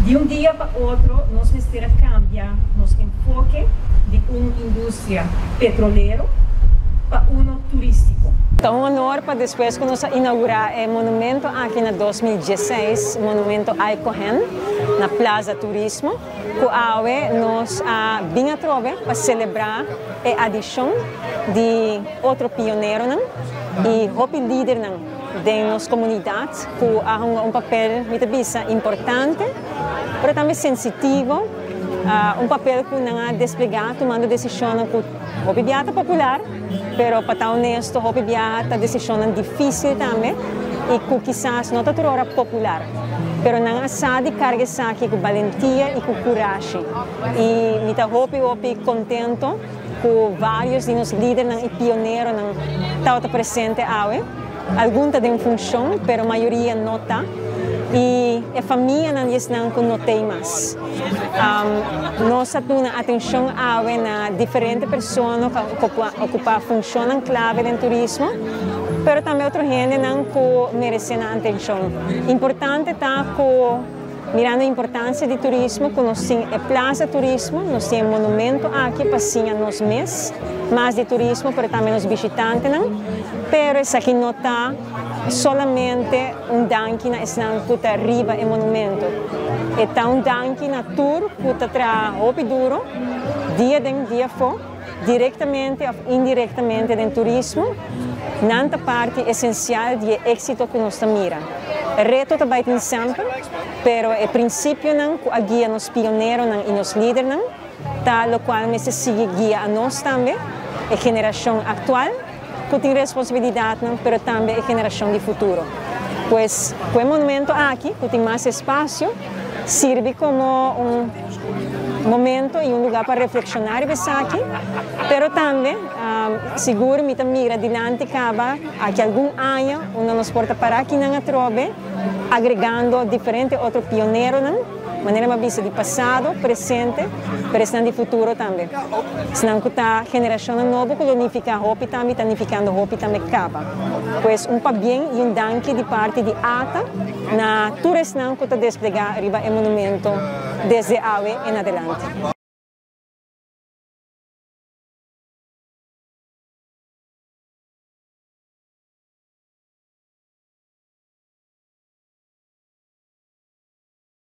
Di un dia pa otro nos mester a cambia nos enfoke di un industria petrolero pa uno turistico. Ta un honor pa despues cu nos a inaugura e monumento aki na 2016, Monumento Ike Cohen, na Plaza Turismo, cu awe nos a bin atrobe pa celebra e adicion di otro pioneronan y hopi lidernan den nos comunidad cu a hunga un papel, mi ta bisa, importante, pero tambe sensitivo, un papel cu nan a desplega tumando decisionnan cu hopi biaha ta popular, pero pa ta honesto hopi biaha ta decisionnan dificil tambe y cu kisas no ta tur ora popular. Pero nan a sa di carga esaki cu balentia y cu curashi y mi ta hopi hopi contento cu varios di nos lidernan y pioneronan tabata presente awe. Algun ta den funcion, pero mayoria no ta. Y e famianan di esnan cu no t'ey mas. Nos a duna atencion awe na diferente persona cu a ocupa funcionnan clave den turismo, pero tambe otro hendenan cu merece nan atencion. Importante ta cu mirando e importancia di turismo, cu nos tin e Plaza Turismo, nos tin e monumento aki pa siña nos mes mas di turismo, pero tambe nos bishitantenan. Pero esaki no ta solamente un danki na esnan cu ta riba e monumento. E ta un danki na tur cu ta traha hopi duro, dia den dia afo, directamente of indirectamente den turismo. Nan ta parti esencial di e exito cu nos ta mira. Reto ta bay tin semper, pero e principionan cu a guia nos pioneronan y nos lidernan ta locual mester sigui guia a nos tambe, e generacion actual cu tin responsabilidadnan, pero tambe e generacion di futuro. Pues cu e monumento aki, cu tin mas espacio, sirbi como un momento y un lugar pa reflexiona riba esaki, pero tambe sigur mi ta mira dilanti caba aki algun aña unda nos por ta para akinan atrobe agregando diferente otro pioneronan, manera mi a bisa di pasado, presente, pero esnan di futuro tambe. Esnan cu ta generacionnan nobo cu lo nifica hopi tambe y ta nificando hopi tambe caba. Pues un pabien y un danki di parti di ata na tur esnan cu ta desplega riba e monumento desde awe en adelante.